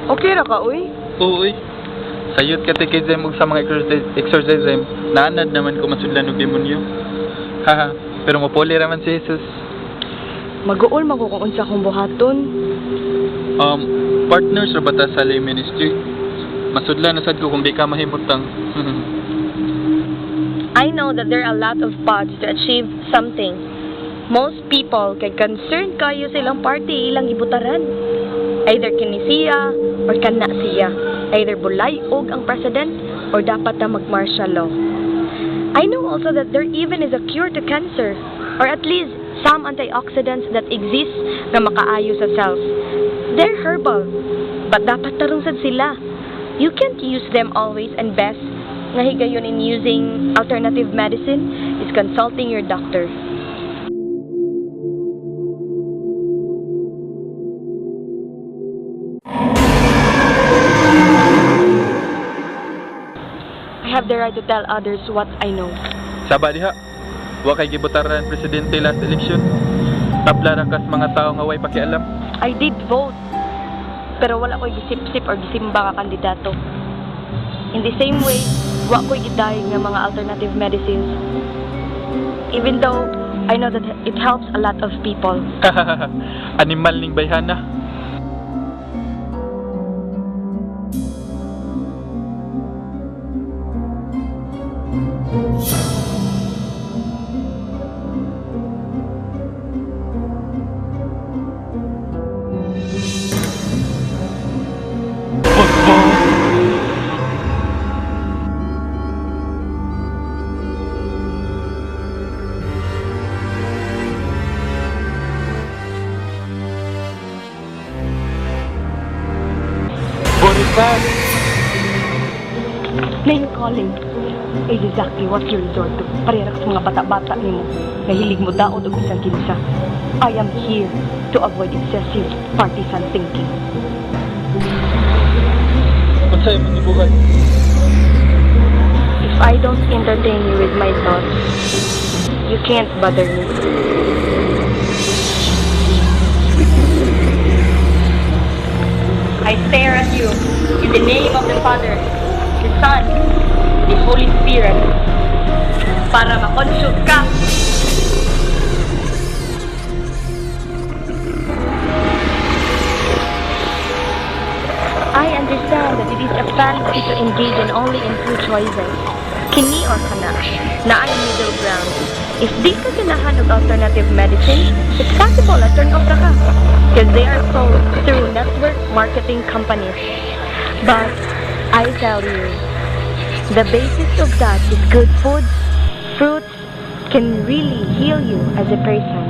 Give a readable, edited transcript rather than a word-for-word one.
Okay ra ka, uy. Oo, uy. Sayot catechism ug sa mga exorcism, naanad naman ko masudlan og demonyo. Haha, pero mopuli ra man si Jesus. Maguol man ko kung unsa akong buhaton. Partners ra ba ta sa lay ministry? Masudlan na sad ko kung di ka mahimutang. I know that there are a lot of paths to achieve something. Most people kay concerned kayo sa ilang party ilang gibutaran. Either kini siya or kana siya. Either bulayog ang president or dapat na mag-martial law. I know also that there even is a cure to cancer or at least some antioxidants that exist na makaayo sa cells. They're herbal, but dapat tarong sad sila. You can't use them always, and best nga higayon in using alternative medicine is consulting your doctor. I have the right to tell others what I know. Saba diha. Wa kay gibutaran presidente last election. Tabla ra kas mga tao nga way pakialam. I did vote. Pero wala ko'y gisip-sip or gisimba ka kandidato. In the same way, wa ko'y gidayeg nga mga alternative medicines. Even though I know that it helps a lot of people. Animal ning bayhana. Boniface! Name calling is exactly what you resort to. Pareha sa mga bata-bata nimo na hilig mo daot og bisan kinsa. I am here to avoid excessive partisan thinking. Unsay imong gibuhat? If I don't entertain you with my thoughts, you can't bother me. I stare at you in the name of the Father, the Son, the Holy Spirit, para makonsult ka. I understand that it is a fallacy to engage in only in two choices, kini or kana, naay middle ground. If di ka ganahan og alternative medicine, it's possible na turn off ra ka because they are sold through network marketing companies. But I tell you, the basis of that is good foods, fruits can really heal you as a person.